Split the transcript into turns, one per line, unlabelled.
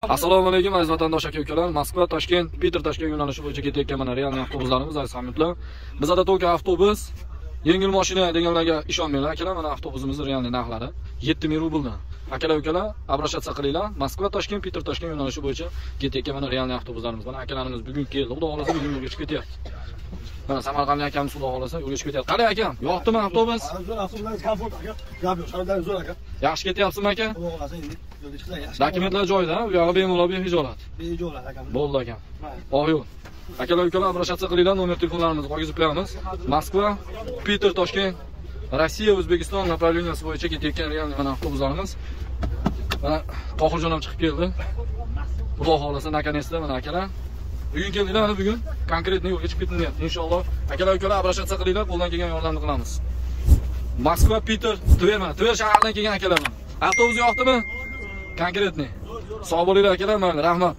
Assalomu alaykum aziz vatandosh aka ukalar. Moskva, Toshkent, Peter Toshkent yo'nalishi bo'yicha ketayotgan mana realniy avtobuslarimiz aziz hamyurtlar. Bizada to'ka avtobus, yengil mashina deganlarga ishonmanglar akalar, mana avtobusimizning realniy narxlari 7000 rubldan. Akalar ukalar, обращаться qilinglar. Moskva, Toshkent, Peter Toshkent yo'nalishi bo'yicha ketayotgan mana realniy avtobuslarimiz. Mana akalarimiz bugun keldi. Xudo xolasa bugun yo'lga chiqib ketyapti. Mana Samarqandlik akamiz xudo xolasa yo'lga chiqib ketyapti. Qalay akam, yoqdimi avtobus?
Zo'r avtobuslar komfort aka. Gap yo'q, sharoitlar zo'r aka.
Yaxshi ketyapsizmi aka?
Xudo xolasa endi yo'lga chiqsak yaxshi.
Dokumentlar joyida, u yog'i bemalol behijolat.
Behijolat akam.
Bo'ldi akam. Oq yo'l. Akalar ukalar обращаться qilinglar, nomer telefonlarimizni qo'yib qo'yamiz. Moskva, Peter, Toshkent, Rossiya, O'zbekiston направленияsi bo'yicha ketayotgan real mana avtobuslarimiz. Mana Tohirjon ham chiqib keldi. Xudo xolasa наконец-то mana akalar. Bugun keldinglar, mana bugun konkretно yo'lga chiqib ketdilar. Inshaalloh akalar ukalar обращаться qilinglar, qo'ldan kelgan yordamni qilamiz. Moskva, Peter, Tver mana, Tver shahridan kelgan akalar mana. Avtobus yoqdimi? Конкретный. Sog' bo'linglar akalar, mana rahmat.